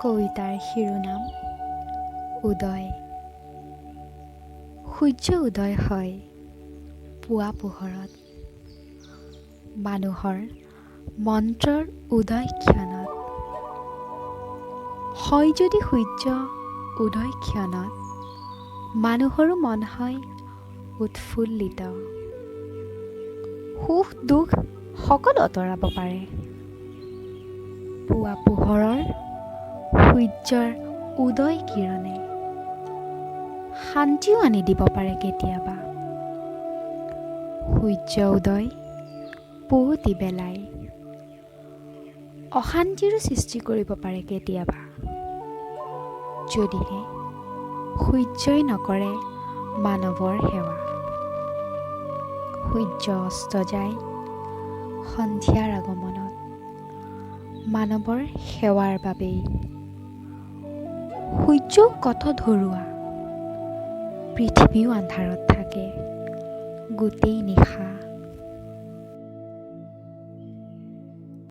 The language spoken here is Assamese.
কবিতাৰ শিৰোনাম উদয়। সূৰ্য উদয় হয় পুৱা পোহৰত, মানুহৰ মন্ত্ৰৰ উদয় ক্ষণত। হয় যদি সূৰ্য উদয় ক্ষণত, মানুহৰো মন হয় উৎফুল্লিত। সুখ দুখ সকলো আঁতৰাব পাৰে পুৱা পোহৰৰ সূৰ্যৰ উদয় কিৰণে। শান্তিও আনি দিব পাৰে কেতিয়াবা। সূৰ্য উদয় পুৱতি বেলাই অশান্তিৰো সৃষ্টি কৰিব পাৰে কেতিয়াবা, যদিহে সূৰ্যই নকৰে মানৱৰ সেৱা। সূৰ্য অস্ত যায় সন্ধিয়াৰ আগমনত মানৱৰ সেৱাৰ বাবেই। সূৰ্যও কত ধৰুৱা, পৃথিৱীও আন্ধাৰত থাকে গোটেই নিশা।